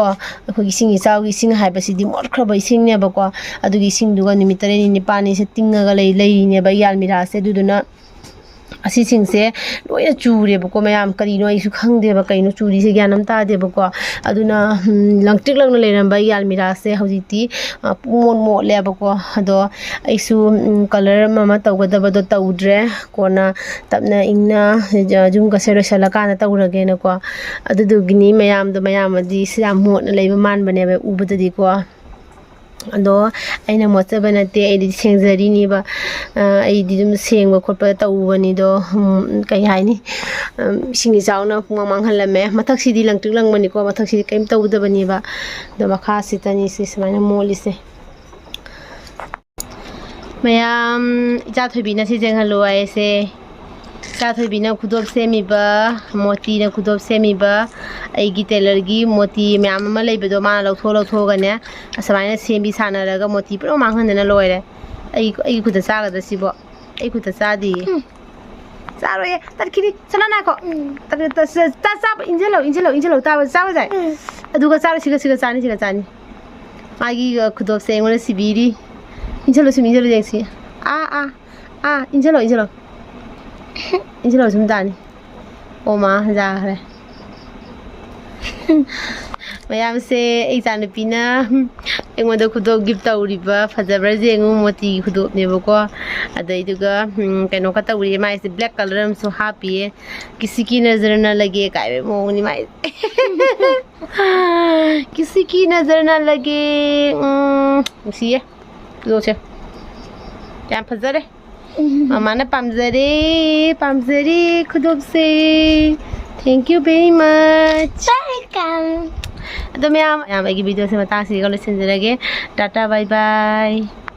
ꯑꯩꯈꯣꯏꯒꯤ ꯏꯁꯤꯡ ꯏꯆꯥꯎꯒꯤ ꯏꯁꯤꯡ ꯍꯥꯏꯕꯁꯤꯗꯤ ꯃꯣꯠꯈ꯭ꯔꯕ ꯏꯁꯤꯡꯅꯦꯕꯀꯣ꯫ ꯑꯗꯨꯒꯤ ꯏꯁꯤꯡꯗꯨꯒ ꯅꯨꯃꯤꯠ ꯇꯔꯦꯠꯅꯤ ꯅꯤꯄꯥꯜꯅꯤꯁꯦ ꯇꯤꯡꯉꯒ ꯂꯩ-, ꯂꯩꯔꯤꯅꯦꯕ ꯑꯩꯒꯤ ꯑꯜꯃꯤꯔꯥꯁꯦ꯫ ꯑꯗꯨꯗꯨꯅ ꯑꯁꯤꯁꯤꯡꯁꯦ ꯂꯣꯏꯅ ꯆꯨꯔꯦꯕꯀꯣ ꯃꯌꯥꯝ꯫ ꯀꯔꯤꯅꯣ ꯑꯩꯁꯨ ꯈꯪꯗꯦꯕ, ꯀꯩꯅꯣ ꯆꯨꯔꯤꯁꯦ ꯒ꯭ꯌꯥꯟ ꯑꯃ ꯇꯥꯗꯦꯕꯀꯣ꯫ ꯑꯗꯨꯅ, ꯎꯝ, ꯂꯪꯇ꯭ꯔꯤꯛ ꯂꯪꯅ ꯂꯩꯔꯝꯕ ꯑꯩꯒꯤ ꯑꯜꯃꯤꯔꯥꯁꯦ ꯍꯧꯖꯤꯛꯇꯤ, ꯑ, ꯄꯨꯡꯃꯣꯠ ꯃꯣꯠꯂꯦꯕꯀꯣ꯫ ꯑꯗꯣ ꯑꯩꯁꯨ, ꯎꯝ, colour ꯑꯃ ꯑꯃ ꯇꯧꯒꯗꯕꯗꯣ ꯇꯧꯗ꯭ꯔꯦ꯫ ꯀꯣꯟꯅ ꯇꯞꯅ ꯏꯪꯅ ꯌꯨꯝꯒꯁꯦ ꯂꯣꯏꯁꯤꯜꯂꯀꯥꯟꯗ ꯇꯧꯔꯒꯦꯅꯀꯣ꯫ ꯑꯗꯨꯗꯨꯒꯤꯅꯤ ꯃꯌꯥꯝꯗꯣ, ꯃꯌꯥꯝ ꯑꯗꯤ ꯁꯤ ꯌꯥꯝ ꯃꯣꯠꯅ ꯂꯩꯕ ꯃꯥꯟꯕꯅꯦꯕ ꯎꯕꯗꯗꯤꯀꯣ꯫ ꯑꯗꯣ ꯑꯩꯅ ꯃꯣꯠꯆꯕ ꯅꯠꯇꯦ, ꯑꯩꯗꯤ ꯁꯦꯡꯖꯔꯤꯅꯦꯕ꯫ ꯑ, ꯑꯩꯗꯤ ꯑꯗꯨꯝ ꯁꯦꯡꯕ ꯈꯣꯠꯄ ꯇꯧꯕꯅꯤꯗꯣ, ꯎꯝ, ꯀꯩ ꯍꯥꯏꯅꯤ, ꯎꯝ, ꯏꯁꯤꯡ ꯏꯆꯥꯎꯅ ꯄꯨꯡꯃꯥꯡ ꯃꯥꯡꯍꯜꯂꯝꯃꯦ꯫ ꯃꯊꯛꯁꯤꯗꯤ ꯂꯪꯇ꯭ꯔꯤꯛ ꯂꯪꯕꯅꯤꯀꯣ, ꯃꯊꯛꯁꯤꯗꯤ ꯀꯔꯤꯝ ꯇꯧꯗꯕꯅꯦꯕ꯫ ꯑꯗꯣ ꯃꯈꯥꯁꯤꯗꯅꯤ ꯁꯤ ꯁꯨꯃꯥꯏꯅ ꯃꯣꯠꯂꯤꯁꯦ꯫ ꯃꯌꯥꯝ, ꯏꯆꯥ ꯊꯣꯏꯕꯤꯅ ꯁꯤ ꯌꯦꯡꯍꯜꯂꯨ ꯍꯥꯏꯁꯦ꯫ ꯏꯆꯥ ꯊꯣꯏꯕꯤꯅ ꯈꯨꯗꯣꯞ ꯁꯦꯝꯃꯤꯕ, ꯃꯣꯇꯤꯅ ꯈꯨꯗꯣꯞ ꯁꯦꯝꯃꯤꯕ, ꯑꯩꯒꯤ ꯇꯦꯂꯔꯒꯤ ꯃꯣꯇꯤ ꯃꯌꯥꯝ ꯑꯃ ꯂꯩꯕꯗꯣ ꯃꯥꯅ ꯂꯧꯊꯣꯛ ꯂꯧꯊꯣꯛꯑꯒꯅꯦ ꯑꯁꯨꯃꯥꯏꯅ ꯁꯦꯝꯕꯤ ꯁꯥꯟꯅꯔꯒ ꯃꯣꯇꯤ ꯄꯨꯔꯥ ꯃꯥꯡꯍꯟꯗꯅ ꯂꯣꯏꯔꯦ꯫ ꯑꯩ, ꯑꯩꯒꯤ ꯈꯨꯠꯇ ꯆꯥꯒꯗ꯭ꯔꯥ ꯁꯤꯕꯣ? ꯑꯩ ꯈꯨꯠꯇ ꯆꯥꯗꯤꯌꯦ꯫ ꯎꯝ꯫ ꯆꯥꯔꯣꯏꯌꯦ, ꯇꯠꯈꯤꯅꯤ꯫ ꯆꯠꯂꯣ ꯅꯥꯏꯈꯣ꯫ ꯎꯝ꯫ ꯇꯠ-, ꯇꯠ-, ꯆꯥ-, ꯆꯥꯕ ꯏꯟꯖꯜꯂꯣ, ꯏꯟꯖꯜꯂꯣ, ꯏꯟꯖꯜꯂꯣ꯫ ꯆꯥꯕ, ꯆꯥꯕ ꯌꯥꯏ꯫ ꯎꯝ꯫ ꯑꯗꯨꯒ ꯆꯥꯔꯣ, ꯁꯤꯒ, ꯁꯤꯒ ꯆꯥꯅꯤ, ꯁꯤꯒ ꯆꯥꯅꯤ꯫ ꯃꯥꯒꯤ, ꯑ, ꯈꯨꯗꯣꯞꯁꯦ ꯑꯩꯉꯣꯟꯗ ꯁꯤꯕꯤꯔꯤ꯫ ꯏꯟꯖꯜꯂꯨ, ꯁꯨꯝ ꯏꯟꯖꯜꯂꯨ ꯌꯦꯡꯁꯤ꯫ ꯑꯥ, ꯑꯥ, ꯑꯥ, ꯏꯟꯖꯜꯂꯣ, ꯏꯟꯖꯜꯂꯣ꯫ ꯏꯟꯖꯜꯂꯣ, ꯁꯨꯝ ꯇꯥꯅꯤ꯫ ꯑꯣ ꯃꯥ, ꯌꯥꯈ꯭ꯔꯦ꯫ ꯃꯌꯥꯝꯁꯦ, ꯑꯩ ꯏꯆꯥꯅꯨꯄꯤꯅ ꯑꯩꯉꯣꯟꯗ ꯈꯨꯗꯣꯞ gift ꯇꯧꯔꯤꯕ, ꯐꯖꯕ꯭ꯔꯥ ꯌꯦꯡꯉꯨ, ꯃꯣꯇꯤꯒꯤ ꯈꯨꯗꯣꯞꯅꯦꯕꯀꯣ꯫ ꯑꯗꯩꯗꯨꯒ, ꯎꯝ, ꯀꯩꯅꯣꯒ ꯇꯧꯔꯤꯌꯦ, ꯃꯥꯏꯁꯦ black colour ꯑꯃꯁꯨ ꯍꯥꯞꯄꯤꯌꯦ꯫ ꯀꯤꯁꯤ ꯀꯤ ꯅꯖꯔ ꯅ ꯂꯒꯦ ꯀꯥꯏꯕꯩ ꯃꯑꯣꯡꯅꯤ ꯃꯥꯏꯁꯦ꯫ ꯀꯤꯁꯤ ꯀꯤ ꯅꯖꯔ ꯅ ꯂꯒꯦ꯫ ꯎꯝ, ꯅꯨꯡꯁꯤꯌꯦ ꯈꯨꯗꯣꯞꯁꯦ꯫ ꯌꯥꯝ ꯐꯖꯔꯦ꯫ ꯃꯃꯥꯅ ꯄꯥꯝꯖꯔꯦ, ꯄꯥꯝꯖꯔꯦ ꯈꯨꯗꯣꯞꯁꯦ꯫ Thank you very much꯫ Welcome꯫ ꯑꯗꯣ ꯃꯌꯥꯝ, ꯃꯌꯥꯝ ꯑꯩꯒꯤ videoꯁꯦ ꯃꯇꯥꯡꯁꯤꯒ ꯂꯣꯏꯁꯤꯟꯖꯔꯒꯦ꯫ Tata, bye bye꯫